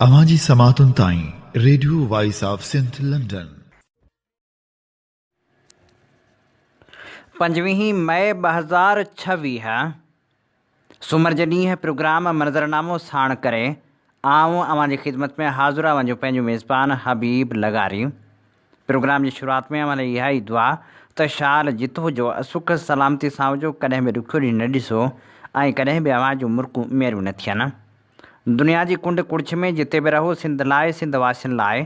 اوهان جي سماعتن تائين radio voice of Sindh London. پنجويهين مئي 2026 سومر جي ڏينهن پروگرام منظرنامو ساڻ ڪري آئون اوهان جي خدمت ۾ حاضر اوهان جو پنهنجو ميزبان حبيب لغاري. پروگرام جي شروعات ۾ اوهان لاء اها ئي دعا ته شال جت هجو سک سلامتي سان هجو ڪڏهن به ڏکيو ڏينهن نه ڏسو ۽ ڪڏهن به اوهان جون مرڪون ميريون نه ٿين. دنيا جي ڪنڊ ڪڙڇ ۾ جتي به رهو سنڌ لاء، سنڌ واسين لاء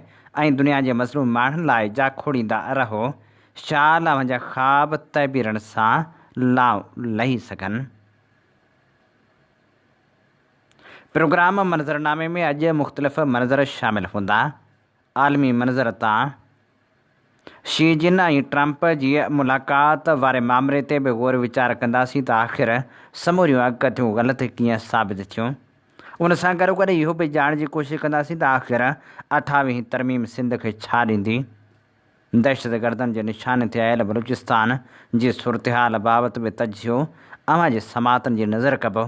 ۽ دنيا جي مظلوم ماڻهن لاء جاکوڙيندا رهو. شال اوهان جا خواب تعبيرن سان لانء لهي سگهن. پروگرام منظرنامي ۾ اڄ مختلف منظر شامل هوندا. عالمي منظر تان شي جن ۽ ٽرمپ جي ملاقات واري مامري تي به غور ويچار ڪنداسين ته آخر سموريون اڳڪٿيون غلط ڪيئن ثابت ٿيون. ان سان گڏوگڏ اهو به ڄاڻڻ جي ڪوشش ڪنداسين ته آخر اٺاويهين ترميم سنڌ کي ڇا ڏيندي؟ دهشتگردن جي نشاني تي آيل بلوچستان جي صورتحال بابت به تجزيو اوهان جي سماعتن جي نظر ڪبو.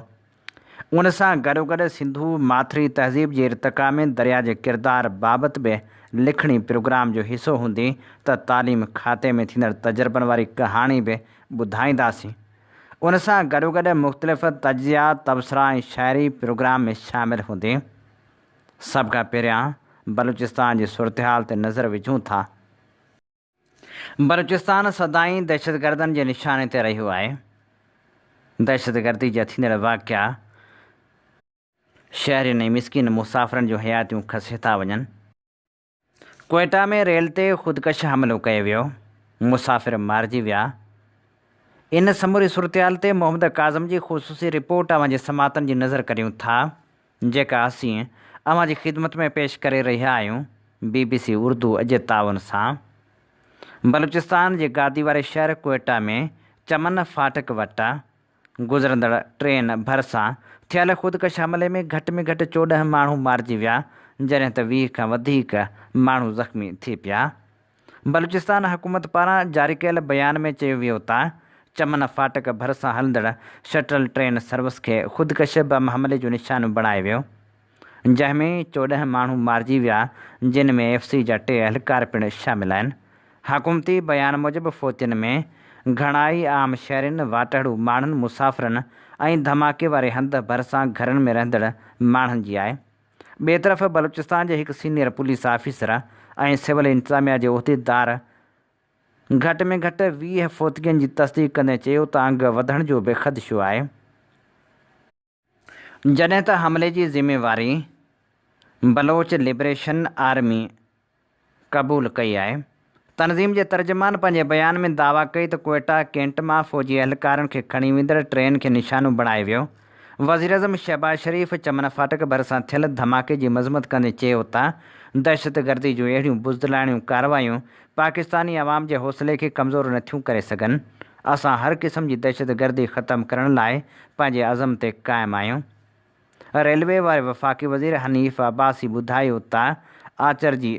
ان سان گڏوگڏ سنڌو ماٿري تهذيب جي ارتقا ۾ دريا جي ڪردار بابت به لکڻي پروگرام جو حصو هوندي ته تعليم کاتي ۾ ٿيندڙ تجربن واري ڪهاڻي به ٻڌائينداسين. ان سان گڏوگڏ مختلف تجزيا، تبصرا ۽ شاعري پروگرام ۾ شامل هوندي. سڀ کان پهريان بلوچستان جي صورتحال تي نظر وجهون ٿا. بلوچستان سدائين دهشتگردن جي نشاني تي رهيو آهي، دهشتگردي جا ٿيندڙ واقعا شهرين ۽ مسڪين مسافرن جون حياتيون کسي ٿا وڃن. ڪوئيٽا ۾ ريل تي خودڪش حملو ڪيو ويو، مسافر مارجي ويا. ان سموري صورتحال تي محمد ڪاظم جي خصوصي رپورٽ اوهان جي سماعتن جي نظر ڪريون ٿا. جيڪا اسين اوهان جي خدمت ۾ پيش ڪري رهيا آهيون بي بي سي اردو جي تعاون سان. بلوچستان جي گادي واري شهر ڪوئيٽا ۾ چمن ڦاٽڪ وٽ گذرندڙ ٽرين ڀرسان ٿيل خودڪش حملي ۾ گهٽ ۾ گهٽ 14 ماڻهو مارجي ويا جڏهن ته 20 کان وڌيڪ ماڻهو زخمي ٿي پيا. بلوچستان حڪومت پاران جاري ڪيل بيان ۾ چيو ويو ته چمن ڦاٽڪ ڀرسان هلندڙ شٽل ٽرين سروس کي خودڪش بم حملي جو نشانو بڻايو ويو، جنهن ۾ 14 ماڻهو مارجي ويا، جن ۾ ايف سي جا ٽي اهلڪار پڻ شامل آهن. حڪومتي بيان موجب فوتين ۾ گهڻائي عام شهرين، واٽهڙو ماڻهن، مسافرن ۽ ڌماڪي واري هنڌ ڀرسان گهرن ۾ رهندڙ ماڻهن جي آهي. ٻئي طرف بلوچستان جي هڪ سينيئر پوليس آفيسر ۽ سول انتظاميا جي عهديدار گهٽ ۾ گهٽ 20 فوتگين جي تصديق ڪندي چيو ته انگ وڌڻ جو به خدشو آهي. جڏهن ته حملي جي ذميواري بلوچ لبريشن آرمي قبول ڪئي آهي. تنظيم جي ترجمان پنهنجي بيان ۾ دعويٰ ڪئي ته ڪوئيٽا ڪينٽ مان فوجي اهلڪارن کي کڻي ويندڙ ٽرين کي نشانو بڻايو ويو. وزيراعظم شهباز شريف چمن ڦاٽڪ ڀرسان ٿيل ڌماڪي جي مذمت ڪندي چيو ته دهشتگردي جون اهڙيون بزدلاڻيون ڪارروايون پاڪستاني عوام جي حوصلي کي ڪمزور نٿيون ڪري سگهن، اسان هر قسم جي دهشتگردي ختم ڪرڻ لاء پنهنجي عزم تي قائم آهيون. ريلوي واري وفاقي وزير حنيف عباسي ٻڌايو ته آچر جي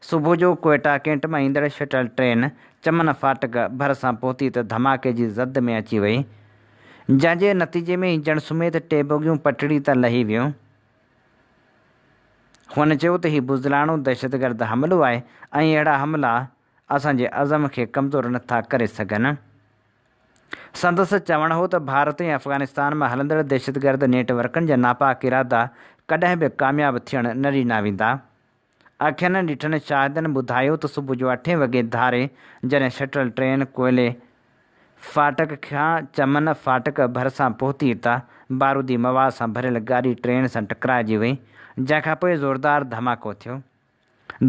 صبح جو ڪوئيٽا ڪينٽ مان ايندڙ شٽل ٽرين چمن ڦاٽڪ ڀرسان پهتي ته ڌماڪي جي زد ۾ اچي وئي، جنهن جي نتيجي ۾ انجڻ سميت ٽي بوگيون پٽڙي تان لهي ويون. هن چيو ته هي بزدلاڻو دهشتگرد حملو آهي ۽ اهڙا حملا اسان جي عزم کي ڪمزور نٿا ڪري سگهن. سندس چوڻ هو ته ڀارت ۽ افغانستان مان هلندڙ دهشتگرد نيٽ ورڪن جا ناپاڪ ارادا ڪڏهن به ڪامياب ٿيڻ نه ڏنا ويندا. اکين ڏٺن شاهدن ٻڌايو ته صبح جو اٺين وڳي ڌاري جڏهن شٽل ٽرين ڪوئلي ڦاٽڪ کان چمن ڦاٽڪ ڀرسان پهتي ته بارودي مواد سان ڀريل گاڏي ٽرين سان ٽڪرائجي وئي جنهن کانپوء زوردار ڌماڪو ٿيو.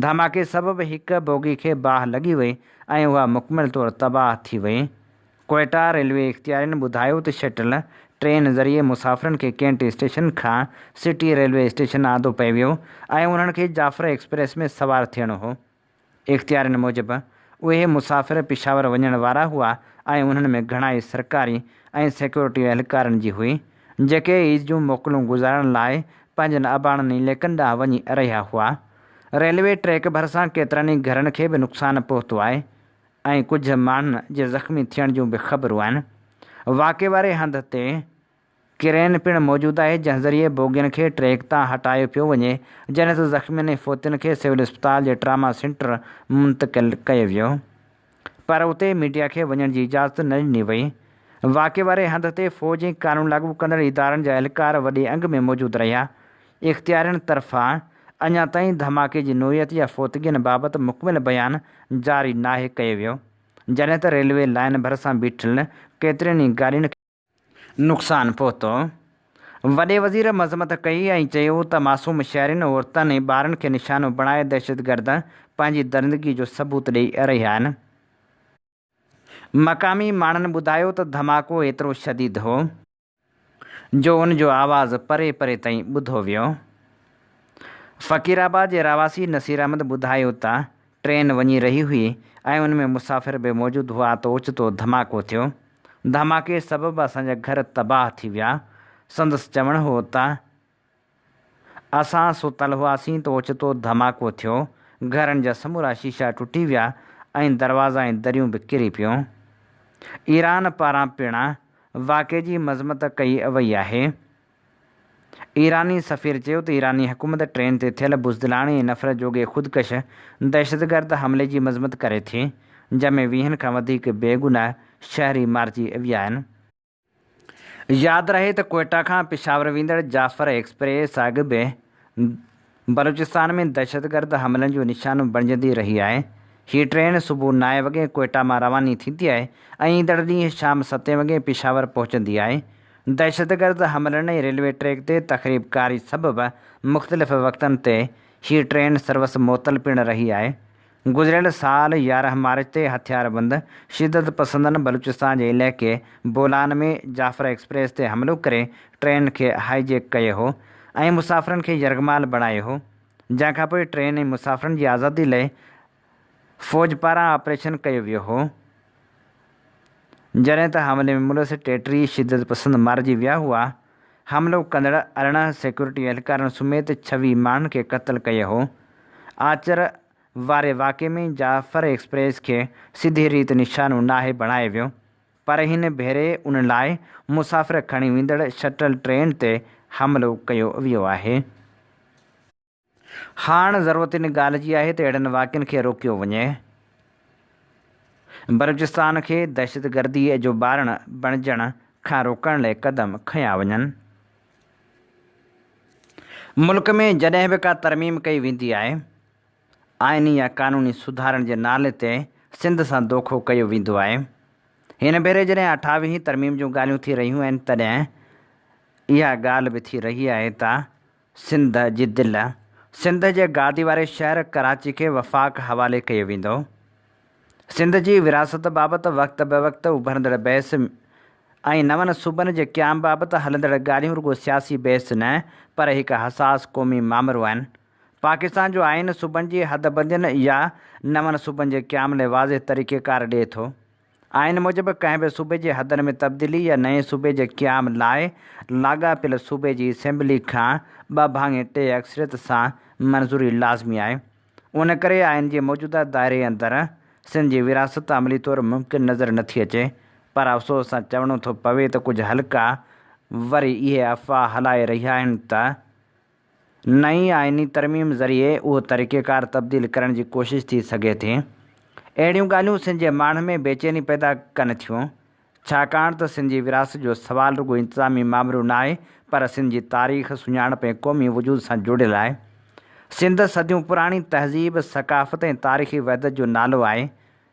ڌماڪي سبب هڪ بوگي کي باهه لڳي وئي ۽ اها مڪمل طور تباهه ٿي وئي. ڪوئيٽا ريلوي اختيارين ٻڌايو ته شٽل ٽرين ذريعي مسافرن کي ڪينٽ اسٽيشن کان سٽي ريلوي اسٽيشن آندو پئي ويو ۽ انهن کي جعفر ايڪسپريس ۾ سوار ٿيڻو هو. اختيارين موجب، اهي مسافر پشاور وڃڻ وارا هئا ۽ انهن ۾ گهڻائي سرڪاري ۽ سيڪيورٽي اهلڪارن جي هئي، جيڪي عيد جون موڪلون گذارڻ لاء پنهنجن اباڻن عليقن ڏانهن وڃي رهيا هئا. ريلوي ٽريڪ ڀرسان ڪيترن ئي گهرن کي به نقصان پهتو آهي ۽ ڪجهه ماڻهن جي زخمي ٿيڻ جون به خبرون آهن. واقعي واري هنڌ تي. ڪرين پڻ موجود آهي، جنهن ذريعي بوگين کي ٽريڪ تان هٽايو پيو وڃي، جڏهن ته زخمين ۽ فوتين کي سول اسپتال جي ٽراما سينٽر منتقل ڪيو ويو. پر اتي ميڊيا کي وڃڻ جي اجازت نه ڏني وئي. واقعي واري هنڌ تي فوج ۽ قانون لاڳو ڪندڙ ادارن جا اهلڪار وڏي انگ ۾ موجود رهيا. اختيارين طرفان اڃا تائين ڌماڪي جي نوعيت يا فوتگين بابت مڪمل بيان جاري ناهي ڪيو ويو، جڏهن ته ريلوي لائين ڀرسان بيٺل ڪيترين ئي گاڏين کي نقصان پهتو. وڏي وزير مذمت ڪئي ۽ چيو ته معصوم شهرين، عورتن ۽ ٻارن کي نشانو بڻائي دهشتگرد پنهنجي درندگي جو ثبوت ڏئي رهيا آهن. مقامي ماڻهن ٻڌايو ته ڌماڪو ايترو شديد هو. جو ان جو آواز پري پري تائين ٻڌو ويو. فقير آباد جي رهواسي نصير احمد ٻڌايو ته ٽرين وڃي رهي هئي ۽ ان ۾ مسافر به موجود هئا ته اوچتو ڌماڪو ٿيو. ڌماڪي سبب اسان جا گهر تباهه ٿي ويا. سندس چوڻ هو ته اسان ستل هئاسين ته اوچتو ڌماڪو ٿيو، گهرن جا سمورا شيشا ٽٽي ويا ۽ دروازا ۽ دريون به ڪري پيون. ايران پاران پڻ واقعي جي مذمت ڪئي وئي آهي. ايراني سفير چيو ته ايراني حڪومت ٽرين تي ٿيل بزدلاڻي ۽ نفرت جوڳي خودڪش دهشتگرد حملي جي مذمت ڪري ٿي، جنهن ۾ ويهن کان وڌيڪ بيگناهه شهري مارجي ويا آهن. ياد رهي ته ڪوئيٽا کان پشاور ويندڙ جعفر ايڪسپريس اڳ به بلوچستان ۾ دهشتگرد حملن جو نشانو بڻجندي رهي آهي. هي ٽرين صبح نائين وڳي ڪوئيٽا مان رواني ٿيندي آهي ۽ ايندڙ ڏينهن شام ستين وڳي پشاور پهچندي آهي. دهشتگرد حملن ۽ ريلوي ٽريڪ تي تخريب ڪاري سبب مختلف وقتن تي هي ٽرين سروس معطل پڻ رهي آهي. گذريل سال 11 مارچ تي هٿياربند شدت پسندن بلوچستان جي علائقي بولان ۾ جعفر ايڪسپريس تي حملو ڪري ٽرين کي هائي جيڪ ڪيو هو ۽ مسافرن کي يرغمال بڻايو هو جنهن کانپوء ٽرين ۽ مسافرن جي آزادي لئه فوج پاران آپريشن ڪيو ويو هو جڏهن ته حملي ۾ ملوث 33 شدت پسند مارجي ويا هئا حملو ڪندڙ 18 سيڪيورٽي اهلڪارن سميت 26 ماڻهن کي قتل ڪيو هو آچر واري واقعي ۾ جعفر ايڪسپريس کي سڌي ريت نشانو ناهي بڻايو ويو پر هن ڀيري ان لاء مسافر کڻي ويندڙ شٽل ٽرين تي حملو ڪيو ويو آهي. هاڻ ضرورت ان ڳالهه جي آهي ته اهڙن واقعن کي روڪيو وڃي. بلوچستان کي دهشتگردي جو ٻارڻ بڻجڻ کان روڪڻ لاء قدم کنيا وڃن. ملڪ ۾ جڏهن به ڪا ترميم ڪئي ويندي آهي، آئيني يا قانوني سڌارن جي نالي تي سنڌ سان دوکو ڪيو ويندو آهي. هن ڀيري جڏهن اٺاويهين ترميم جون ڳالهيون ٿي رهيون آهن تڏهن اها ڳالهه به ٿي رهي آهي ته سنڌ جي دل، سنڌ جي گادي واري شهر ڪراچي کي وفاق حوالي ڪيو ويندو. سنڌ جي ورهاست بابت وقت بوقت اڀرندڙ بحث ۽ نون صوبن جي قيام بابت هلندڙ ڳالهيون رڳو سياسي بحث نه پر هڪ حساس قومي مامرو آهن. پاڪستان جو آئين صوبن جي حدبندين يا نون صوبن جي قيام لاء واضح طريقيڪار ڏئي ٿو. آئين موجب ڪنهن به صوبي جي حدن ۾ تبديلي يا نئين صوبي جي قيام لاء لاڳاپيل صوبي جي اسيمبلي کان ٻه ڀاڱي ٽي اڪثريت سان منظوري لازمي آهي. ان ڪري آئين جي موجوده دائري اندر سنڌ جي ورهاست عملي طور ممڪن نظر نٿي اچي پر افسوس سان چوڻو ٿو پوي ته ڪجهه حلقا وري اهي افواهه هلائي رهيا آهن ته نئين آئيني ترميم ذريعي اهو طريقيڪار تبديل ڪرڻ جي ڪوشش ٿي سگهي ٿي. اهڙيون ڳالهيون سنڌ جي ماڻهن ۾ بيچيني پيدا ڪن ٿيون. ڇاڪاڻ ته سنڌ جي ورهاست جو سوال رڳو انتظامي مامرو ناهي پر سنڌ جي تاريخ، سڃاڻپ ۽ قومي وجود سان جڙيل آهي. سنڌ صديون پراڻي تهذيب، ثقافت ۽ تاريخي وحدت جو نالو آهي.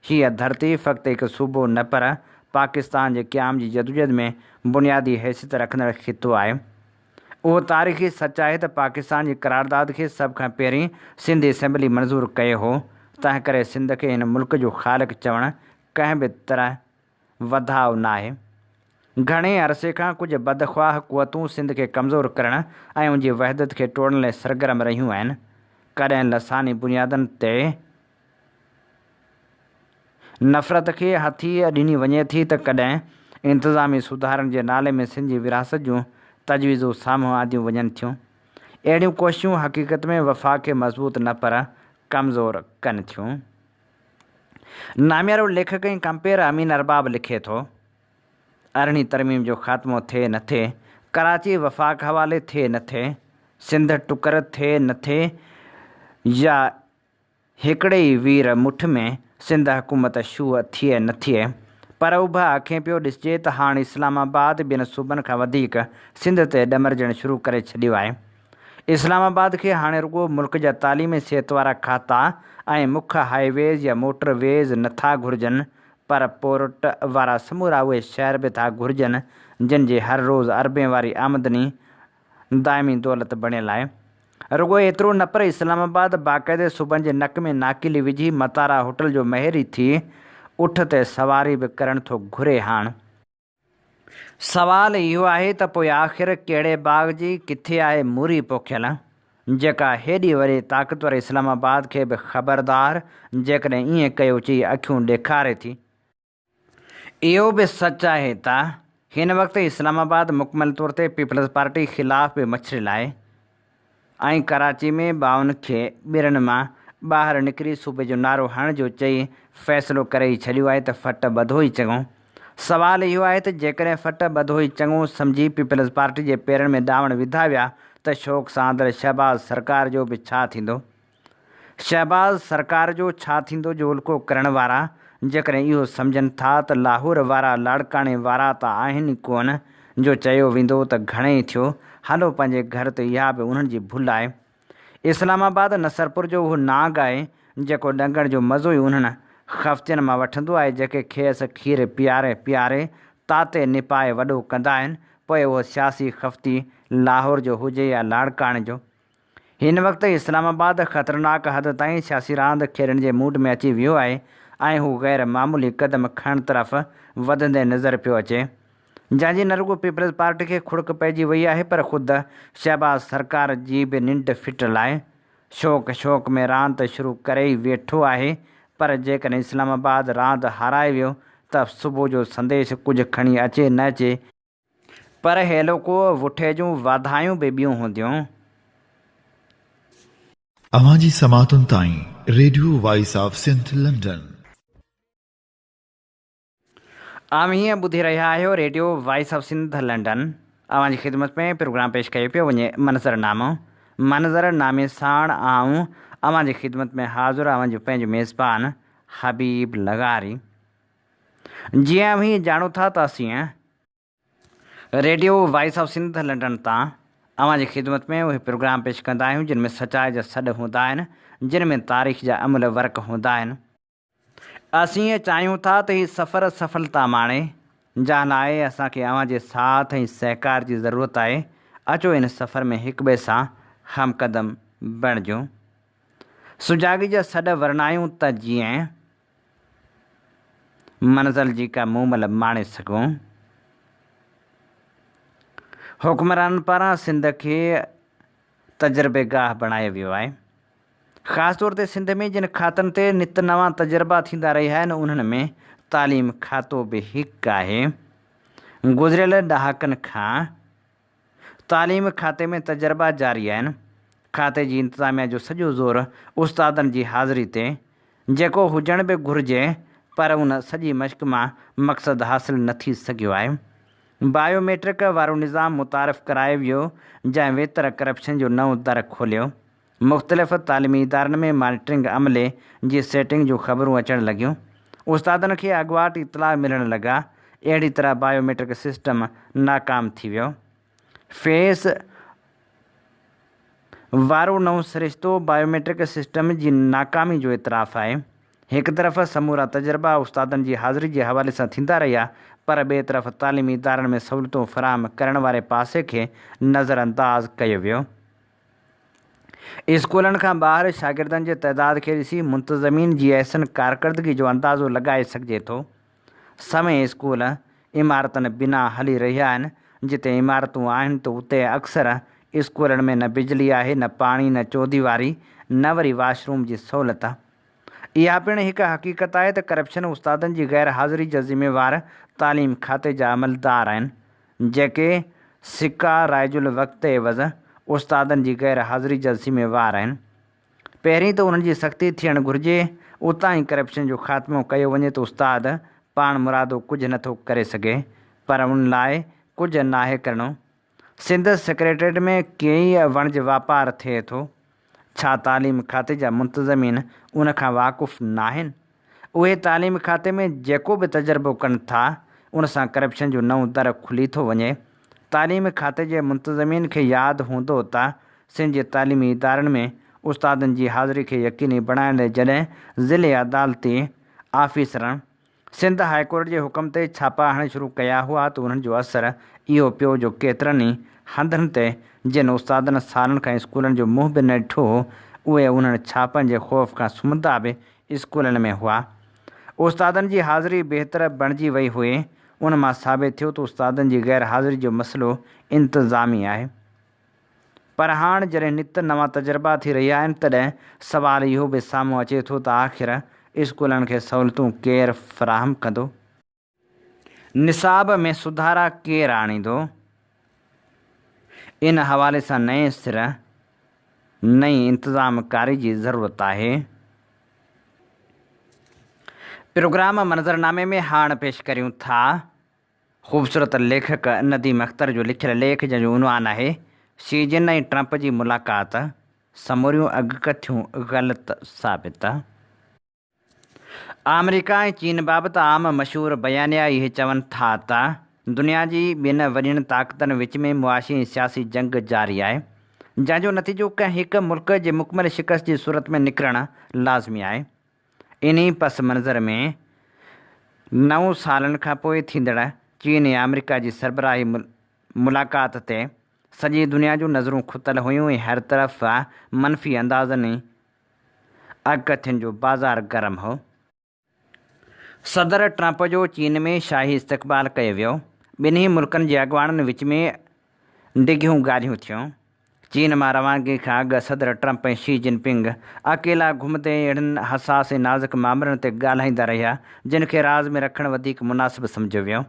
هيء ڌرتي فقط هڪ صوبو نه پر پاڪستان جي قيام جي جدوجهد ۾ بنيادي حيثيت رکندڙ خطو آهي. اهو تاريخي سچ آهي ته پاڪستان جي قرارداد کي سڀ کان پهرين سنڌ اسيمبلي منظور ڪيو هو، تنهنڪري سنڌ کي هن ملڪ جو خالق چوڻ ڪنهن به طرح وڌاء ناهي. گهڻي عرصي کان ڪجهه بدخواهه قوتون سنڌ کي ڪمزور ڪرڻ ۽ ان جي وحدت کي ٽوڙڻ لاء سرگرم رهيون آهن. ڪڏهن لساني بنيادن تي نفرت کي هٿي ڏني وڃي ٿي ته ڪڏهن انتظامي سڌارن جي نالي ۾ سنڌ جي ورهاست جون تجويزون سامهون آنديون وڃن ٿيون. اهڙيون ڪوششون حقيقت ۾ وفاق کي مضبوط نه پر ڪمزور ڪن ٿيون. ناميارو ليکڪ ۽ ڪمپيئر امين ارباب لکي ٿو، ارڙهين ترميم جو خاتمو ٿئي نه ٿئي، ڪراچي وفاق حوالي ٿئي نه ٿئي، سنڌ ٽڪر ٿئي نه ٿئي يا هڪڙي ئي وير مٺ ۾ سنڌ حڪومت شوع ٿئي نه ٿئي، پر اڀ اکين پيو ڏسجي ته هاڻ اسلام آباد ٻين صوبن کان وڌيڪ سنڌ تي ڏمرجڻ شروع ڪري ڇڏيو آهي. اسلام آباد کي هاڻي رڳو ملڪ جا تعليمي صحت وارا کاتا ۽ مک هاء ويز يا موٽر ويز نه ٿا گهرجن پر پورٽ وارا سمورا اهي شهر به ٿا گهرجن جن جي هر روز اربين واري آمدني دائمي دولت بڻيل آهي. رڳو ايترو نه پر اسلام آباد باقاعدي صوبن جي نڪ ۾ ناڪيلي وجهي متارا هوٽل جو مهيري ٿي اٺ تي سواري به ڪرڻ ٿو گهري. هاڻ سوال اهو آهي ته پوء آخر ڪهڙي باغ جي ڪٿي آهي موري پوکيل جيڪا هيڏي وڏي طاقتور اسلام آباد کي به خبردار جيڪڏهن ائين ڪيو چئي اکيون ڏيکاري ٿي. اهو به سچ آهي ته هن وقت اسلام آباد مڪمل طور تي پيپلز پارٽي خلاف به مڇريل آهي ۽ ڪراچي ۾ ٻائن کي ٻرن مان ٻاهر نڪري صوبي جو نعرو هڻڻ جو چئي فيصلو ڪري ئي ڇڏيو آهي ته ڦٽ ٻڌو ئي چڱو. سوال اهو آهي ته جيڪڏهن ڦٽ ٻڌو ئي چڱو سمجهي پيپلز پارٽي جي پيرن ۾ ڏاوڻ وڌا ويا ته شوق سان اندر شهباز سرڪار جو به ڇا ٿيندو؟ شهباز سرڪار جو ڇا ٿيندو جو الڪو ڪرڻ وارا جيڪڏهن اهو سمجهن ٿا ته لاهور وارا لاڙڪاڻي وارا ته آهن ئي ڪونه جو چيو ويندو ته گهڻئي ٿيو هلو پنهنجي گهر ته اها به انهن جي ڀل آهي. اسلام آباد نصرپور جو اهو نانگ آهي جيڪو ڏنگڻ جو مزو ئي انهن خفتين مان وٺندو آهي جيڪي کيس کير پياري پياري تاتي نپائي وڏو ڪندا آهن پوء اهو سياسي خفتي لاهور جو هجي يا لاڙڪاڻي جو. هن وقت اسلام آباد خطرناڪ حد تائين سياسي راند کيڏڻ جي موڊ ۾ اچي ويو آهي ۽ هو غير معمولي قدم کڻڻ طرف وڌندي نظر پيو اچي. جنهن جي نه رڳو پيپلز پارٽي کي کڙڪ پئجي وئي آهي پر خود شهباز سرڪار جي به ننڊ ڦٽل آهي. شوق شوق ۾ راند ته شروع ڪري ئي ويٺو آهي پر جيڪڏهن اسلام آباد راند هارائي ويو ته صبح جو سنديش ڪجهه کڻي اچي نه اچي پر هيلوڪو وٺي جون واڌايون به ٻيون هونديون. اوهان جي سماعتن تائين radio voice of Sindh London. اوهين ٻڌي رهيا آهيو radio voice of Sindh London. اوهان جي خدمت ۾ پروگرام پيش ڪيو پيو وڃي منظر نامو. منظر نامي ساڻ آئون اوهان جي خدمت ۾ حاضر اوهان جو پنهنجو ميزبان حبيب لغاري. جيئن اوهين ڄاڻو ٿا ته اسين radio voice of Sindh London تان اوهان جي خدمت ۾ اهي پروگرام پيش ڪندا آهيون جن ۾ سچائي جا سڏ هوندا آهن، جن ۾ تاريخ جا املهه ورق هوندا آهن. اسين چاهيون ٿا ته هي سفر سڦلتا ماڻي، جنهن لاء اسان کي اوهان جي ساٿ ۽ سهڪار جي ضرورت آهي. اچو ان سفر ۾ هڪٻئي سان همقدم بڻجون. سجاڳي جا سڏ ورنايون ته جيئن. منزل جي ڪا مومل ماڻي سگهون. حڪمرانن پاران سنڌ کي تجربيگاهه بڻايو ويو آهي. خاص طور تي سنڌ ۾ جن کاتن تي نت نوان تجربا ٿيندا رهيا آهن انهن ۾ تعليم کاتو به هڪ آهي. گذريل ڏهاڪن کان تعليم کاتي ۾ تجربا جاري آهن، کاتي جي انتظاميا جو سڄو زور استادن جي حاضري تي، جيڪو هجڻ به گهرجي پر ان سڄي مشق مان مقصد حاصل نه ٿي سگهيو آهي. بايو ميٽرڪ وارو نظام متعارف ڪرايو ويو جنهن ويتر ڪرپشن جو نئون در کوليو. مختلف تعليمي ادارن ۾ مانيٽرنگ عملي جي سيٽنگ جون خبرون اچڻ لڳيون. استادن کي اڳواٽ اطلاع ملڻ لڳا. اهڙي طرح بايو ميٽرڪ سسٽم ناڪام ٿي ويو. فيس وارو نئون سرشتو بايو ميٽرڪ سسٽم جي ناڪامي جو اعتراف آهي. هڪ طرف سمورا تجربا استادن جي حاضري جي حوالي سان ٿيندا رهيا پر ٻئي طرف تعليمي ادارن ۾ سهولتون فراهم ڪرڻ واري پاسي کي نظرانداز ڪيو ويو. اسڪولن کان ٻاهر شاگردن جي تعداد کي ڏسي منتظمين جي احسن ڪارڪردگي جو اندازو لڳائي سگهجي ٿو. سوين اسڪول عمارتن بنا هلي رهيا آهن، جتي عمارتون آهن ته اتي اڪثر اسڪولن ۾ نه بجلي آهي نه پاڻي نه چوديواري نه وري واش روم جي سهولت. اها پڻ هڪ حقيقت آهي ته ڪرپشن استادن جي غير حاضري جا ذميوار تعليم کاتي جا عملدار آهن. جيڪي سڪا رائج الوقت عيوض استادن جي غير حاضري جا ذميوار آهن. پهرين ته انهن جي سختي ٿيڻ گهرجي، اتان ئي ڪرپشن جو خاتمو ڪيو وڃي ته استاد پاڻ مرادو ڪجهه نه ٿو ڪري سگهي، پر ان لاء ڪجهه ناهي ڪرڻو. سنڌ سيڪريٽريٽ ۾ ڪيئي وڻج واپار ٿئي ٿو. ڇا تعليم کاتي جا منتظمين ان کان واقف ناهن؟ اهي تعليم کاتي ۾ جيڪو به تجربو ڪن ٿا، ان سان ڪرپشن جو نئون در کلي ٿو وڃي. تعليم کاتي جي منتظمين کي ياد هوندو ته سنڌ جي تعليمي ادارن ۾ استادن جي حاضري کي يقيني بڻائڻ لاء جڏهن ضلعي عدالتي آفيسرن سنڌ هاء ڪورٽ جي حڪم تي ڇاپا هڻڻ شروع ڪيا هئا ته انهن جو اثر اهو پيو جو ڪيترن ئي هنڌن تي جن استادن سالن کان اسڪولن جو منهن به نه ڏٺو هو اهي انهن ڇاپن جي خوف کان سمهندا به اسڪولن ۾ هئا. استادن جي حاضري بهتر بڻجي وئي هئي. ان مان ثابت ٿيو ته استادن جي غير حاضري جو مسئلو انتظامي آهي. پر هاڻ جڏهن نت نوان تجربا ٿي رهيا آهن تڏهن سوال اهو به سامهون اچي ٿو ته آخر اسڪولن کي سهولتون ڪير فراهم ڪندو؟ نصاب ۾ سڌارا ڪير آڻيندو؟ ان حوالي سان نئين سر نئين انتظام ڪاري جي ضرورت آهي. پروگرام منظرنامي ۾ هاڻ پيش ڪريون ٿا خوبصورت ليکڪ نديم اختر جو لکيل ليک جنهن جو عنوان آهي شي جن ۽ ٽرمپ جي ملاقات، سموريون اڳڪٿيون غلط ثابت. آمريڪا ۽ چين بابت عام مشهور بيانيا اهي چون ٿا ته دنيا جي ٻن وڏين طاقتن وچ ۾ معاشي ۽ سياسي جنگ جاري آهي جنهن جو نتيجو ڪنهن هڪ ملڪ جي مڪمل شڪست جي صورت ۾ نڪرڻ لازمي آهي. انهي پس منظر ۾ نو سالن کانپوء ٿيندڙ چين ۽ آمريڪا جي سربراهي ملاقات تي سڄي دنيا جون نظرون کتل هيون ۽ هر طرف منفي اندازن ۽ اڳڪٿين جو بازار گرم هو. صدر ٽرمپ جو چين ۾ شاهي استقبال ڪيو ويو، ٻنهي ملڪن جي اڳواڻن وچ ۾ ڊگهيون ڳالهيون ٿيون. چين مان روانگي کان اڳ صدر ٽرمپ ۽ شي جن پنگ اڪيلا گهمندي اهڙن حساس ۽ نازڪ مامرن تي ڳالهائيندا رهيا، جن کي راز ۾ رکڻ وڌيڪ مناسب سمجهيو ويو.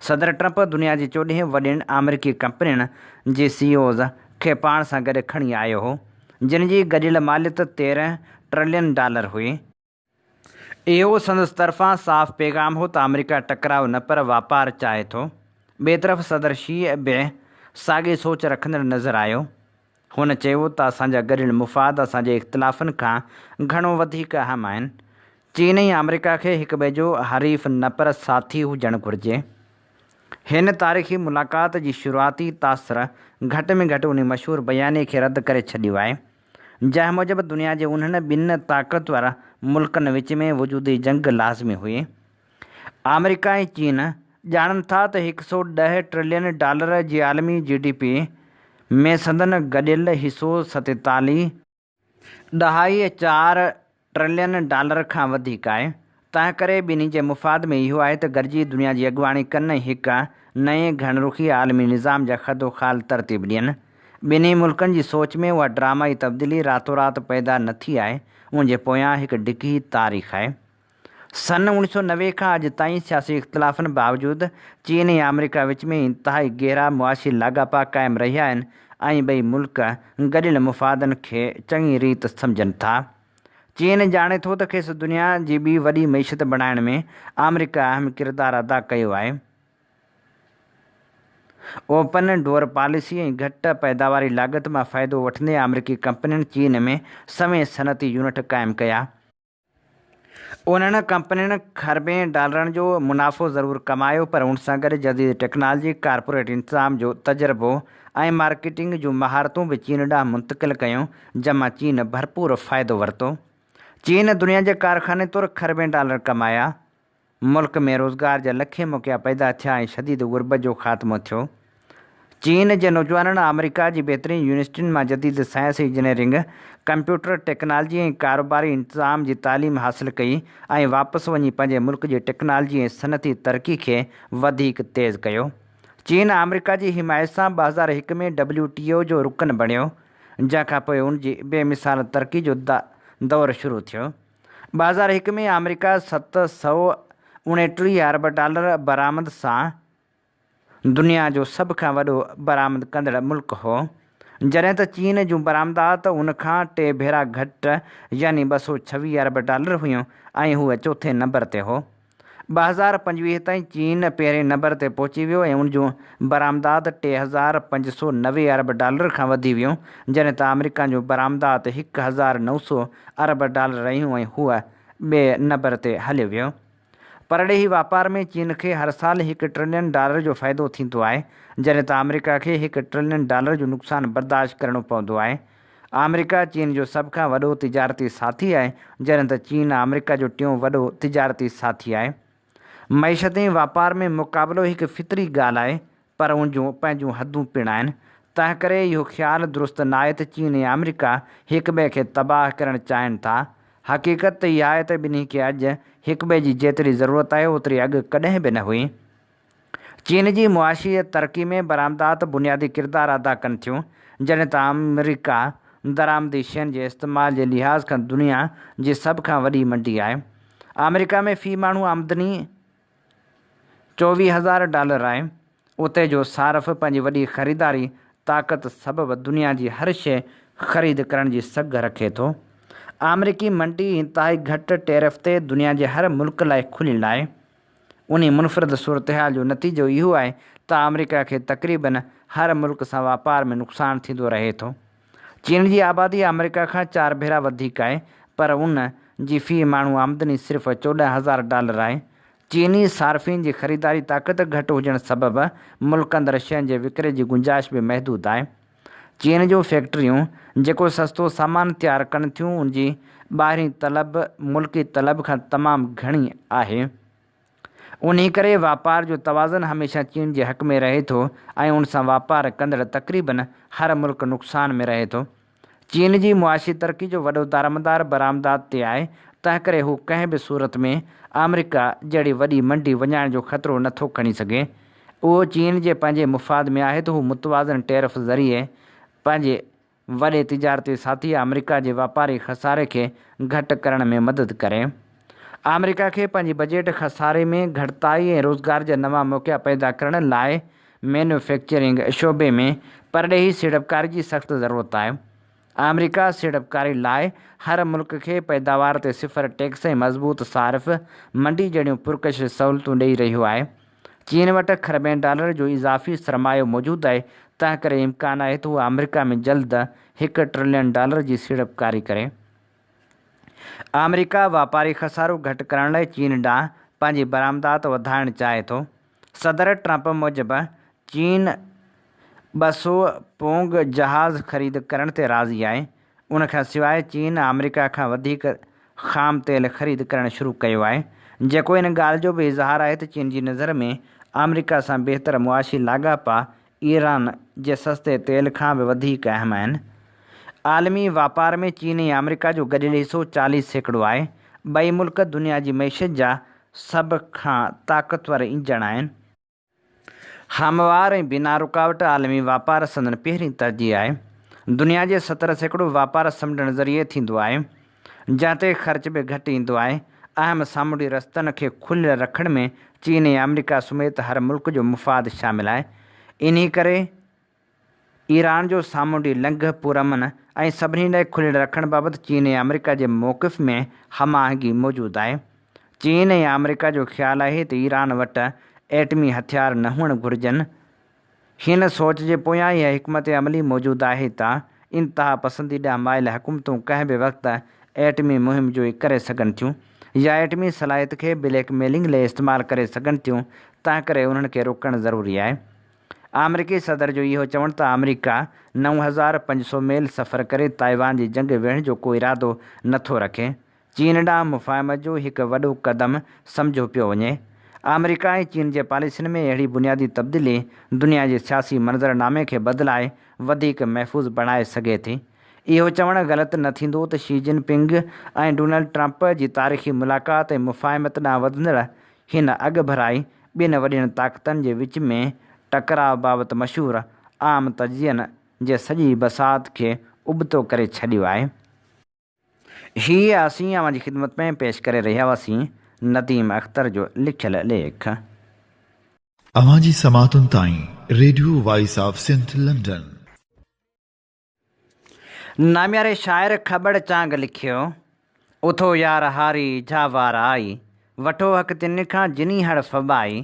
صدر ٽرمپ دنيا جي چوڏهين وڏين آمريڪي ڪمپنين جي سي اوز کي پاڻ سان گڏ کڻي آيو هو، جن جي گڏيل ماليت 13 ٽرلين ڊالر هئي. اهو سندس طرفان صاف پيغام هو ته آمريڪا ٽڪراء نه پر واپار چاهي ٿو. ٻئي طرف صدر شي به ساڳي سوچ رکندڙ نظر آيو. هن چيو ته اسان جا گڏيل مفاد اسان جي اختلافن کان گهڻو وڌيڪ اهم آهن. چين ۽ آمريڪا کي هڪٻئي جو حريف نه پر ساٿي هجڻ گهرجي. هن تاريخي ملاقات جي شروعاتي تاثر گهٽ ۾ گهٽ انهي مشهور بيانيي کي رد ڪري ڇڏيو آهي. جنهن موجب دنيا جي انهن ٻن طاقتور ملڪن وچ ۾ وجودي جنگ لازمي هئي. آمريڪا ۽ چين ڄاڻن ٿا ته 110 ٽرلين ڊالر جي عالمي جي ڊي پي ۾ سندن گڏيل حصو ستيتاليهه ڏهائي چار ٽرلين ڊالر کان وڌيڪ آهي، تنهنڪري ٻنهي جي مفاد ۾ اهو آهي ته گڏجي دنيا جي اڳواڻي ڪن ۽ هڪ نئين گهڻ رخي عالمي نظام جا خدوخال ترتيب ڏين. ٻنهي ملڪن جي سوچ ۾ اها ڊرامائي تبديلي راتورات پيدا نه ٿي آهي، ان جي پويان هڪ ڊگهي تاريخ آهي. سن 1990 کان اڄ تائين سياسي اختلافن باوجود چين ۽ آمريڪا وچ ۾ انتهائي گهرا معاشي لاڳاپا قائم رهيا آهن ۽ ٻئي ملڪ گڏيل مفادن کي چڱي ريت سمجهن ٿا. چين ڄاڻي ٿو ته کيس دنيا جي ٻي وڏي معيشت بڻائڻ ۾ آمريڪا اهم ڪردار ادا ڪيو آهي. اوپن ڊور پاليسي ۽ گهٽ پيداواري لاڳت مان فائدو وٺندي آمريڪي ڪمپنين چين ۾ سوين صنعتي يونٽ قائم ڪيا. انهن ڪمپنين کربين ڊالرن جو منافعو ضرور ڪمايو پر ان سان گڏ جديد ٽيڪنالاجي، ڪارپوريٽ انتظام جو تجربو ۽ مارڪيٽنگ جون مهارتون به چين ڏانهن منتقل ڪيون جنهن مان چين ڀرپور فائدو ورتو. چين دنيا جي ڪارخاني طور کربين ڊالر ڪمايا. ملڪ ۾ روزگار جا لکين موقعا پيدا ٿيا ۽ شديد غربت جو خاتمو ٿيو. چين جي نوجوانن آمريڪا جي بهترين يونيورسٽين مان جديد سائنس، انجنيئرنگ، ڪمپيوٽر ٽيڪنالاجي ۽ ڪاروباري انتظام جي تعليم حاصل ڪئي ۽ واپس وڃي پنهنجي ملڪ جي ٽيڪنالاجي ۽ صنعتي ترقي کي وڌيڪ تيز ڪيو. چين آمريڪا جي حمايت سان 2001 ۾ ڊبليو ٽي او جو رڪن بڻيو، جنهن کانپوء ان جي بي مثال ترقي جو دور شروع ٿيو. 2001 ۾ آمريڪا 729 ارب ڊالر برآمد سان دنيا جو سڀ کان وڏو برآمد ڪندڙ ملڪ هو، جڏهن ته چين جون برآمدات ان کان ٽي ڀيرا گهٽ يعني 226 ارب ڊالر هيون ۽ هو چوٿين نمبر تي هو. 2025 تائين چين پهرين نمبر تي پهچي ويو ۽ ان جون برآمدات 3590 ارب ڊالر کان وڌي ويون، جڏهن ته آمريڪا جون برآمدات 1900 ارب ڊالر رهيون ۽ هو ٻئي نمبر تي هليو ويو. پرڏيهي واپار ۾ چين کي هر سال هڪ ٽرلين ڊالر جو فائدو ٿيندو آهي، جڏهن ته آمريڪا کي هڪ ٽرلين ڊالر جو نقصان برداشت ڪرڻو پوندو آهي. آمريڪا چين جو سڀ کان وڏو تجارتي ساٿي آهي، جڏهن ته چين آمريڪا جو ٽيون وڏو تجارتي ساٿي آهي. معيشت ۽ واپار ۾ مقابلو هڪ فطري ڳالهه آهي، پر ان جون پنهنجون حدون پڻ آهن. تنهنڪري اهو خيال درست ناهي ته چين ۽ آمريڪا هڪٻئي کي تباهه ڪرڻ چاهين ٿا. حقيقت ته اها آهي ته ٻنهي کي اڄ هڪٻئي جي جيتري ضرورت آهي، اوتري اڳ ڪڏهن به نه هئي. چين جي معاشي ترقي ۾ برآمدات بنيادي ڪردار ادا ڪن ٿيون، جڏهن ته آمريڪا درآمدي شين جي استعمال جي لحاظ کان دنيا جي سڀ کان وڏي منڊي آهي. آمريڪا ۾ في ماڻهو آمدني 24 هزار ڊالر آهي. اتي جو صارف پنهنجي وڏي خريداري طاقت سبب دنيا جي هر شيء خريد ڪرڻ جي سگهه رکي ٿو. آمريڪي منڊي انتهائي گهٽ ٽيرف تي دنيا جي هر ملڪ لاء کليل آهي. انهي منفرد صورتحال جو نتيجو اهو آهي ته آمريڪا کي تقريبن هر ملڪ سان واپار ۾ نقصان ٿيندو رهي ٿو. چين جي آبادي آمريڪا کان چار ڀيرا وڌيڪ آهي پر ان جي في ماڻهو آمدني صرف 14 هزار ڊالر آهي. چيني صارفين جي خريداري طاقت گهٽ هجڻ سبب ملڪ اندر شين جي وڪري جي گنجائش به محدود آهي. چين جون فيڪٽريون جيڪو سستو سامان تيار ڪن ٿيون ان جي ٻاهرين طلب ملڪي طلب کان تمام گهڻي آهي. انهي ڪري واپار جو توازن هميشه چين جي حق ۾ رهي ٿو ۽ ان سان واپار ڪندڙ تقريبن هر ملڪ نقصان ۾ رهي ٿو. چين جي معاشي ترقي جو وڏو دارمدار برآمدات تي آهي تنهنڪري هو ڪنهن به صورت ۾ آمريڪا جهڙي وڏي منڊي وڃائڻ جو خطرو نٿو کڻي سگهي. اهو چين جي پنهنجي مفاد ۾ آهي ته هو متوازن ٽيرف ذريعي پنهنجي وڏي تجارتي ساٿي آمريڪا جي واپاري خساري کي گهٽ ڪرڻ ۾ مدد ڪري. آمريڪا کي پنهنجي بجيٽ خساري ۾ گهٽتائي ۽ روزگار جا نوان موقعا پيدا ڪرڻ لاء مينوفيڪچرنگ شعبي ۾ پرڏيهي سيڙپڪاري جي سخت ضرورت آهي. آمريڪا سيڙپڪاري لاء هر ملڪ کي پيداوار تي صفر ٽيڪس ۽ مضبوط صارف منڊي جهڙيون پرڪشش سهولتون ڏئي رهيو آهي. چين وٽ کربين ڊالر جو اضافي سرمايو موجود آهي، تنهنڪري امڪان آهي ته هو آمريڪا ۾ جلد هڪ ٽرلين ڊالر جي سيڙپڪاري ڪري. آمريڪا واپاري خسارو گهٽ ڪرڻ لاء چين ڏانهن پنهنجي برآمدات وڌائڻ چاهي ٿو. صدر ٽرمپ موجب چين 200 پونگ جهاز خريد ڪرڻ تي راضي آهي، ان کان سواء چين آمريڪا کان وڌيڪ خام تيل خريد ڪرڻ شروع ڪيو آهي، جيڪو ان ڳالهه جو به اظهار آهي ته چين جي نظر ۾ آمريڪا سان بهتر معاشي لاڳاپا ايران جي سستي تيل کان به وڌيڪ اهم آهن. عالمي واپار ۾ چين ۽ آمريڪا جو گڏيل حصو 40% آهي، ٻئي ملڪ دنيا جي معيشت جا سڀ کان طاقتور انجڻ آهن. هموار ۽ بنا رڪاوٽ عالمي واپار سندن پهرين ترجيح آهي. دنيا جي 70% واپار سمنڊن ذريعي ٿيندو آهي، جنهن تي خرچ به گهٽ ايندو آهي. اهم سامونڊي رستن کي کليل رکڻ ۾ چين ۽ آمريڪا سميت هر ملڪ جو مفاد شامل آهي. انهي ڪري ايران جو سامونڊي لنگهه پرامن ۽ سڀني لاء کليل رکڻ بابت چين ۽ آمريڪا جي موقف ۾ هم آهنگي موجود آهي. چين ۽ آمريڪا جو خيال آهي ته ايران وٽ ايٽمي هٿيار نه هئڻ گهرجن. هن سوچ جي پويان اها حڪمت عملي موجود آهي ته انتهاپسندي ڏانهن مائل حڪومتون ڪنهن به وقت ايٽمي مهم جوئي ڪري سگهن ٿيون يا ايٽمي صلاحيت کي بليڪ ميلنگ لئي استعمال ڪري سگهن ٿيون، تنهنڪري انهن کي روڪڻ ضروري آهي. آمريڪي صدر جو اهو چوڻ ته آمريڪا 9500 ميل سفر ڪري تائيوان جي جنگ وڙهڻ جو ڪو ارادو نه ٿو رکي، چين ڏانهن مفاهمت جو هڪ وڏو قدم سمجهيو پيو وڃي. آمريڪا ۽ چين جي پاليسين ۾ اهڙي بنيادي تبديلي دنيا جي سياسي منظرنامي کي بدلائي وڌيڪ محفوظ بڻائي سگهي ٿي. اهو چوڻ غلط نه ٿيندو ته شي جن پنگ ۽ ڊونلڊ ٽرمپ جي تاريخي ملاقات ۽ مفاهمت ڏانهن وڌندڙ هن اڳڀرائي ٻن وڏين طاقتن جي وچ ۾ ٽڪراء بابت مشهور عام تجزين جي سڄي بساط کي ابتو ڪري ڇڏيو آهي. هي اسين اوهان جي خدمت ۾ پيش ڪري رهيا هئاسين نديم اختر جو لکيل ليک. اوهان جي سماعتن تائين radio voice of Sindh London. نامياري شاعر کٻڙ چانگ لکيو، اٿو يار هاري جا وار آئي، وٺو حق تن کان جني هڙ ڦٻائي.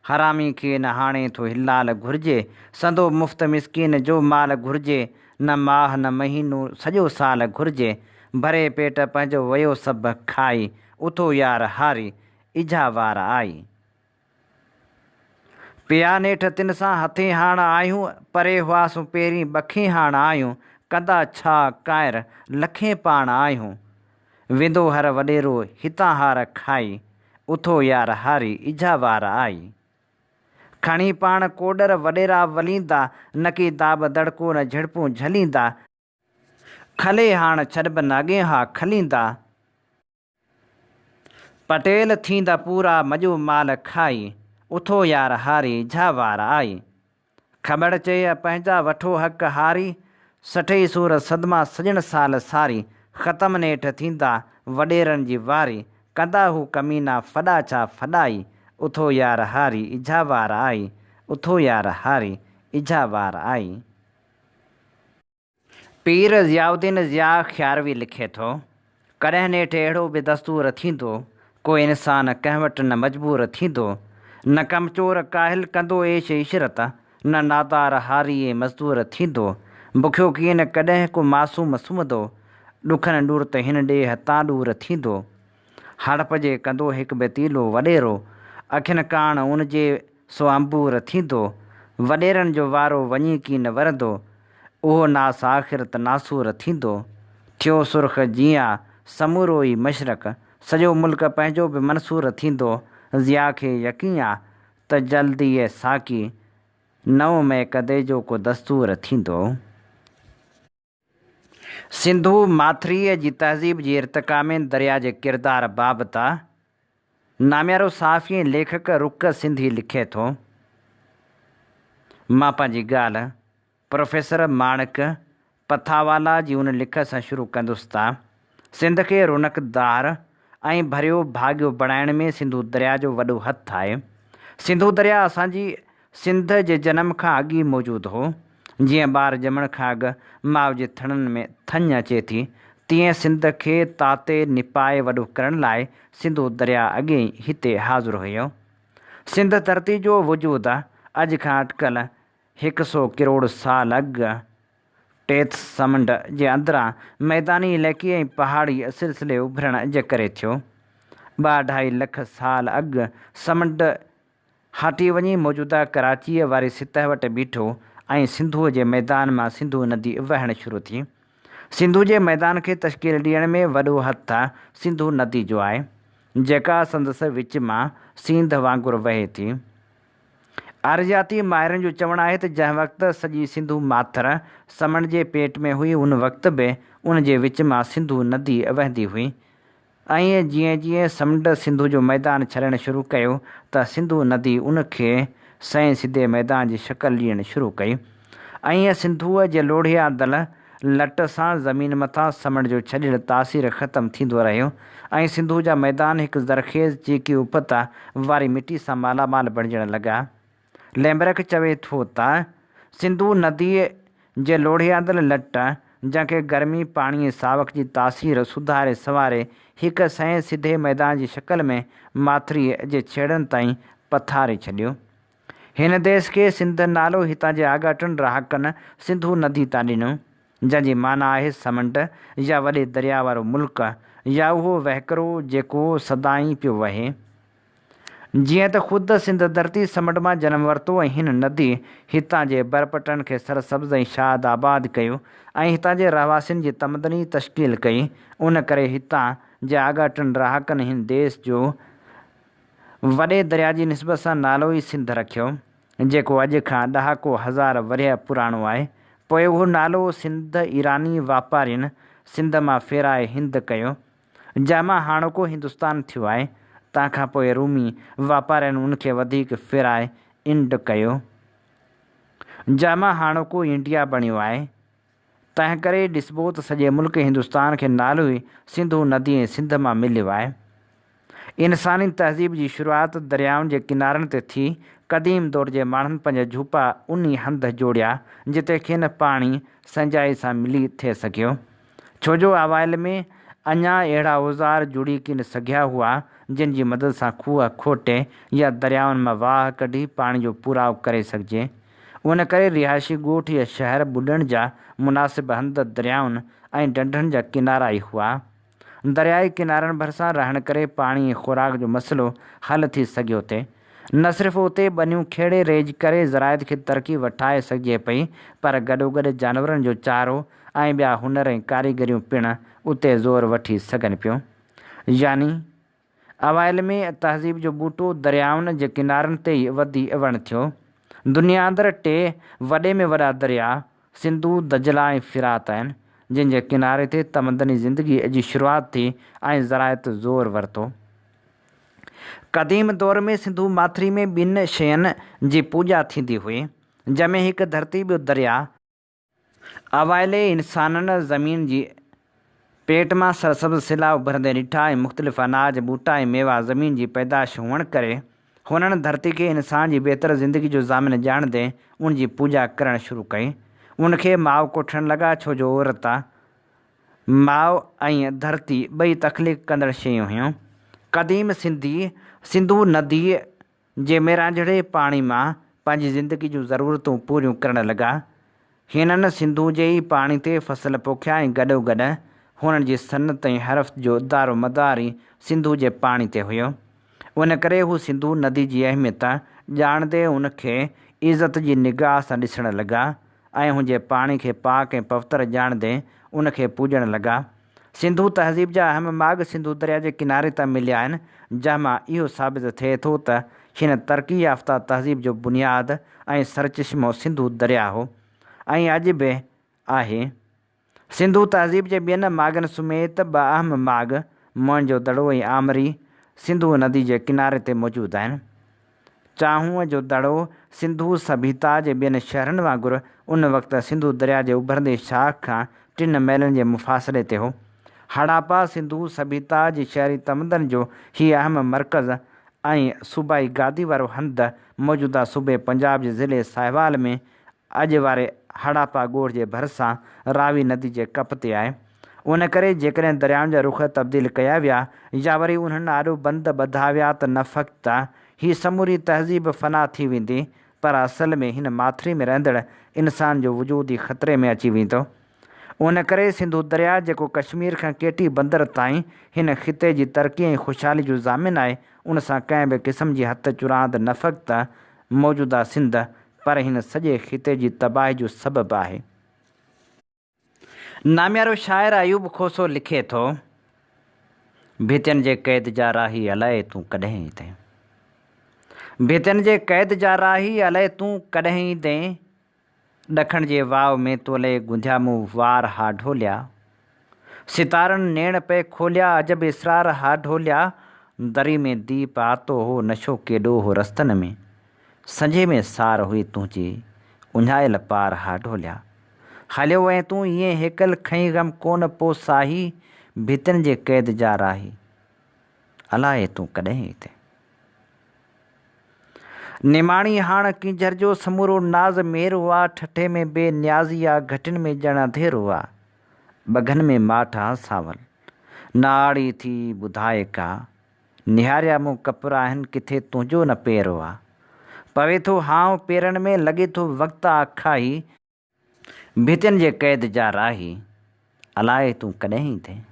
حرامي کي نه هاڻي ٿو حلال گهرجي، سندو مفت مسڪين جو مال گهرجي، نه ماهه نه مهينو سڄو سال گهرجي، ڀري پيٽ پنهنجو ويو سڀ کائي، اٿو يار هاري، اجها وار آئي. پيا نيٺ تن سان هٿين هاڻ آهيون، پري هئاسون پهرين ٻکين هاڻ آهيون، ڪندا ڇا ڪائر لکين پاڻ آهيون. ويندو هر وڏيرو هتان هار کائي، اٿو يار هاري اجها وار آئي. کڻي پاڻ ڪوڏر وڏيرا وليندا، نڪي داٻ دڙڪو نه جهڙپون جهليندا. کلي هاڻ ڇڏبن اڳين ها کليندا. پٽيل ٿيندا پورا مڄو مال کائي، اٿو يار هاري اجها وار آئي. کٻڙ چئي پنهنجا وٺو حق هاري، سٺئي سور صدما سڄڻ سال ساري، ختم نيٺ ٿيندا وڏيرن جي واري، ڪندا هو ڪمينا ڦڏا ڇا ڦڏائي، اٿو يار هاري اجها وار آئي، اٿو يار هاري اجها وار آئي. پير ضياء الدين ضياء خياروي لکي ٿو، ڪڏهن نيٺ اهڙو به دستور ٿيندو، ڪو انسان ڪنهن وٽ نه مجبور ٿيندو، نه ڪمچور ڪاهل ڪندو عيش عشرت، نه نادار هاري ۽ مزدور ٿيندو، بکيو ڪين ڪڏهن ڪو معصوم سمهندو، ڏکن ڏور ته هن ڏيهه تان ڏور ٿيندو. هڙپ جي ڪندو هڪ بتيلو وڏيرو، اکين ڪاڻ ان جي سو انبور ٿيندو، وڏيرن جو وارو وڃي ڪين ورندو، اهو ناس آخر ته ناسور ٿيندو. ٿيو سرخ جيئان سمورو ئي مشرق، سڄو ملڪ پنهنجو به منصور ٿيندو، ضياء کي يقين آ ته جلد ئي ساقي، نئون مئي ڪدي جو ڪو دستور ٿيندو. سنڌو ماٿريء جي تهذيب جي ارتقا ۾ درياء جي ڪردار بابت ناميارو صحافي ۽ ليکڪ رڪ سنڌي لکي ٿو، مان پنهنجي ڳالهه پروفيسر ماڻڪ پٿاوالا جي ان لکت سان شروع ڪندس ته سنڌ کي رونقدار ۽ ڀريو ڀاڳيو بڻائڻ ۾ سنڌو درياء جو وڏو هٿ آهي. سنڌو درياء اسان جي سنڌ جي جنم کان اڳ ئي موجود هو. جيئن ٻار ڄمڻ کان اڳ ماء جي ٿڻن ۾ ٿڃ اچي ٿي، تيئن سنڌ کي تاتي نپائي وڏو ڪرڻ لاء سنڌو درياء اڳي ئي هتي حاضر هيو. سنڌ ڌرتي جو وجود اڄ کان اٽڪل هڪ سو ڪروڙ سال اڳ ٽيٿس سمنڊ جي اندران ميداني علائقي ۽ پهاڙي سلسلي اڀرڻ جي ڪري ٿيو. ٻه اڍائي لک سال اڳ سمنڊ هٽي وڃي موجوده ڪراچيء واري سطح وٽ بيٺو ۽ سنڌوء جي ميدان مان سنڌو ندي وهڻ شروع ٿي. سنڌو جي ميدان کي تشڪيل ڏيڻ ۾ وڏو هٿ سنڌو ندي جو آهي، جيڪا سندس وچ مان سينڌ وانگر وهي ٿي. ارضياتي ماهرن جو چوڻ آهي ته جنهن وقت سڄي سنڌو ماٿر سمنڊ جي پيٽ ۾ هئي ان وقت به ان جي وچ مان سنڌو ندي وهندي هئي ۽ جيئن جيئن سمنڊ سنڌو جو ميدان ڇڏڻ شروع ڪيو ته سنڌو ندي ان کي سئين سڌي ميدان جي شڪل ڏيڻ شروع ڪئي ۽ سنڌوء جي لوڙهي آندل لٽ سان زمين مٿان سمنڊ جو ڇڏيل تاثير ختم ٿيندو رهيو ۽ سنڌوء جا ميدان هڪ زرخيز چيڪي اپت واري مٽي سان مالا مال بڻجڻ لڳا. ليمبرڪ چوي ٿو ته، سنڌو نديء جي لوڙهي آندل لٽ، جنهن کي گرمي، پاڻي ۽ ساوڪ جي تاثير سڌاري سنواري هڪ سئين سڌي ميدان جي شڪل ۾ ماٿريء جي ڇيڙن تائين پٿاري ڇڏيو. هن ديس کي سنڌ نالو هتان جي آڳاٽن رهاڪن سنڌو ندي تان ڏنو، جنهن جي معنيٰ آهي سمنڊ يا وڏي درياء وارو ملڪ يا اهو وهڪرو جيڪو سدائين پيو وهي. جيئن ته خود سنڌ ڌرتي سمنڊ مان جنم ورتو ۽ هن ندي هتان جي برپٽن کي سرسبز ۽ شاد آباد ڪيو ۽ هتان جي رهواسين جي تمدني تشڪيل ڪئي، ان ڪري هتان جي آڳاٽن رهاڪن هن ديس جو وڏي درياء جي نسبت سان نالو ئي سنڌ رکيو، جيڪو اڄ کان ڏهاڪو هزار ورهيه پراڻو آهي. پوء اهو نالو سنڌ ايراني واپارين سنڌ مان ڦيرائي هند ڪيو، جنهن مان هاڻوڪو هندستان ٿيو آهي. تنهن کان پوء رومي واپارين ان کي وڌيڪ ڦيرائي انڊ ڪيو، جنهن مان هاڻوڪو انڊيا بڻيو آهي. تنهنڪري ڏسبو ته سڄي ملڪ هندستان کي نالو ئي سنڌو ندي ۽ سنڌ مان مليو آهي. انساني تهذيب جي شروعات دريائن جي ڪنارن تي ٿي. قديم دور جي ماڻهن پنهنجا جهوپا انهي هنڌ جوڙيا، جتي کين پاڻي سهنجائي سان ملي ٿي سگهيو. ڇو جو اوائل ۾ اڃا اهڙا اوزار جڙي ڪين سگهيا هئا، جن جي مدد سان کوهه کوٽي يا دريائن مان واهه ڪڍي پاڻي جو پورائو ڪري سگهجي. ان ڪري رهائشي ڳوٺ يا شهر ٻڏڻ جا مناسب هنڌ دريائن ۽ ڍنڍن جا ڪنارا ئي هئا. دريائي ڪنارن ڀرسان رهڻ ڪري پاڻي ۽ خوراڪ جو مسئلو حل ٿي سگهيو ٿي. نه صرف اتي ٻنيون کيڙي ريج ڪري زراعت کي ترقي وٺائي سگهجي پئي پر گڏوگڏ جانورن جو چارو ۽ ٻيا هنر ۽ ڪاريگريون پڻ اتي زور وٺي سگهن پيون. يعني اوائل ۾ تهذيب جو ٻوٽو دريائن جي ڪنارن تي ئي وڌي وڻ ٿيو. دنيا اندر ٽي وڏي ۾ وڏا درياء سنڌو، دجله ۽ فرات آهن، جن جي ڪناري تي تمدني زندگيء جي شروعات ٿي ۽ زراعت زور ورتو. قديم دور ۾ سنڌو ماٿري ۾ ٻن شين جي پوڄا ٿيندي هئي، جنهن ۾ هڪ ڌرتي ٻيو درياء. اوائلي انسانن زمين جي پيٽ مان سرسبز سلا اڀرندي ڏٺا ۽ مختلف اناج، ٻوٽا ۽ ميوا زمين جي پيدائش هئڻ ڪري هنن ڌرتي کي انسان جي بهتر زندگي جو ضامن ڄاڻندي ان جي پوڄا ڪرڻ شروع ڪئي. ان کي ماء ڪوٺڻ لڳا ڇو جو عورت، ماء ۽ ڌرتي ٻئي تخليق ڪندڙ شيون هيون. قديم سنڌي سنڌو نديء جي ميرانجهڙي پاڻي مان پنهنجي زندگي جون ضرورتون پوريون ڪرڻ لڳا. هنن سنڌوء جي ئي پاڻي تي فصل پوکيا ۽ گڏوگڏ هنن جي صنعت ۽ حرفت جو دارومدار ئي سنڌوء جي پاڻي تي هيو. ان ڪري هو سنڌو ندي جي اهميت ڄاڻندي ان کي عزت جي نگاهه سان ڏسڻ لڳا ۽ هن جي پاڻي کي پاڪ ۽ پوتر ڄاڻندي ان کي پوڄڻ لڳا. سنڌو تهذيب جا اهم ماڳ سنڌو درياء جي ڪناري تان مليا آهن، جنهن مان اهو ثابت ٿئي ٿو ته هن ترقي يافته تهذيب جو بنياد ۽ سرچشمو سنڌو درياء هو ۽ اڄ به آهي. سنڌو تهذيب جي ٻين ماڳن سميت ٻه اهم ماڳ موئن جو دڙو ۽ آمري سنڌو ندي جي ڪناري تي موجود آهن. چانهونء جو دڙو سنڌو سڀيتا جي ٻين شهرن وانگر ان وقت سنڌو درياء جي اڀرندي شاخ کان ٽن ميلن جي مفاصلي تي هو. هڙاپا سنڌو سڀيتا جي شهري تمدن جو هي اهم مرڪز ۽ صوبائي گادي وارو هنڌ موجوده صوبي پنجاب جي ضلعي ساهيوال ۾ اڄ واري هڙاپا ڳوٺ جي ڀرسان راوي ندي جي ڪپ تي آهي. ان ڪري جيڪڏهن دريائن جا رخ تبديل ڪيا ويا يا وري انهن آڏو بند ٻڌا ويا ته نه فقط هي سموري تهذيب فنا ٿي ويندي پر اصل ۾ هن ماٿري ۾ رهندڙ انسان جو وجود ئي خطري ۾ اچي ويندو. ان ڪري سنڌو درياء جيڪو ڪشمير کان ڪيٽي بندر تائين هن خطي جي ترقي ۽ خوشحالي جو ضامن آهي ان سان ڪنهن به قسم جي هٿ چراند نه فقط موجوده سنڌ پر هن سڄي خطي جي تباهي جو سبب آهي. ناميارو شاعر ايوب کوسو لکي ٿو. ڀتين جي قيد جا راهي الائي تون ڪڏهن ايندين. ڀتين جي قيد جا راهي الائي تون ڪڏهن ايندين. ڏکڻ جي واء ۾ تولئي گنڌيا مون وار ها ڍوليا. ستارن نيڻ پئي کوليا عجب اسرار ها ڍوليا. دري ۾ ديپ آتو هو نشو ڪيڏو هو رستن ۾. سنجهي ۾ سار هئي تنهنجي اڃايل پار ها ڍوليا. هليو وئين تون ايئن هيڪل کنئي غم ڪونه پو ساهي ڀتين جي قيد جا راهي الائي تون ڪڏهن ايندين. نماڻي هاڻ ڪينجهر جو سمورو ناز ميرو آ ٺٽي ۾ بي نيازي آ گهٽين ۾ ڄڻ اڌيرو آ ٻگهن ۾ ماٺ آ سانول نه آڙي ٿي ٻڌائي ڪا نهاريا مون ڪپر آهن ڪٿي تنهنجو نه پير آ. پوي ٿو هانء پيرن ۾ لڳي ٿو وقت آ کاهي. ڀتين جي قيد جا راهي الائي تون ڪڏهن ايندين.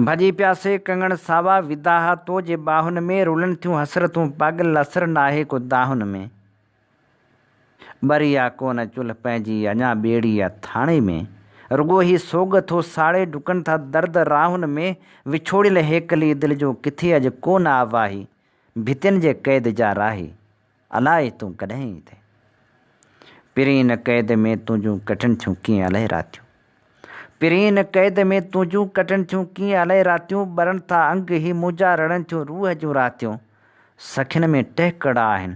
ڀڄي پيا سي ڪنگڻ ساوا وڌا ها تو جي ٻانهن ۾ رلن ٿيون حسرتون پاڳل اثر ناهي ڪو دانهن ۾. ٻري آ ڪونه چلهه پنهنجي اڃا ٻيڙي آ ٿاڻي ۾. رڳو هي سوڳ ٿو ساڙي ڊڪن ٿا درد راهن ۾. وڇوڙيل هيڪلي دل جو ڪٿي اڄ ڪونه آ واهي. ڀتين جي قيد جا راهي الائي تون ڪڏهن ايندين. پرين قيد ۾ تنهنجون ڪٽن ٿيون ڪيئن الائي راتيون. پرين قيد ۾ تنهنجون ڪٽن ٿيون ڪيئن الائي راتيون. ٻرن ٿا انگ هي منهنجا رڙن ٿيون روح جون راتيون. سکين ۾ ٽهڪڙا آهن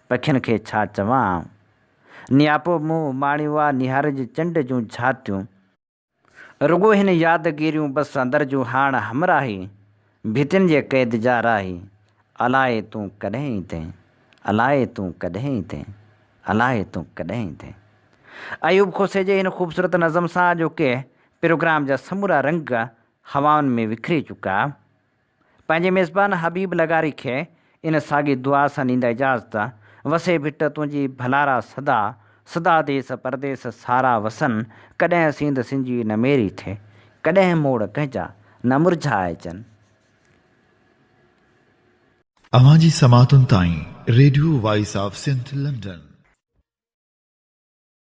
پکين کي ڇا چوان آئون. نياپو مون اماڻيو آ نهارج چنڊ جون جھاتيون. رڳو هن يادگيريون بس اندر جون هاڻ همراهي ڀتين جي قيد جا راهي الائي تون ڪڏهن ايندين الائي تون ڪڏهن ايندين الائي تون ڪڏهن ايندين. ايوب کوسي جي هن خوبصورت نظم سان اڄوڪي پروگرام جا سمورا رنگ. هوائن ۾ وکري چڪا. پنهنجي ميزبان حبيب لغاري کي ان ساڳي دعا سان ڏيندا اجازت، وسي ڀٽ تنهنجي ڀلارا سدا، سدا ديس پرديس سارا وسن، ڪڏهن سينڌ سنجي نه ميري ٿئي، ڪڏهن موڙ ڪنهن جا نه مرجهائجن. اوهان جي سماعتن تائين radio voice of Sindh London.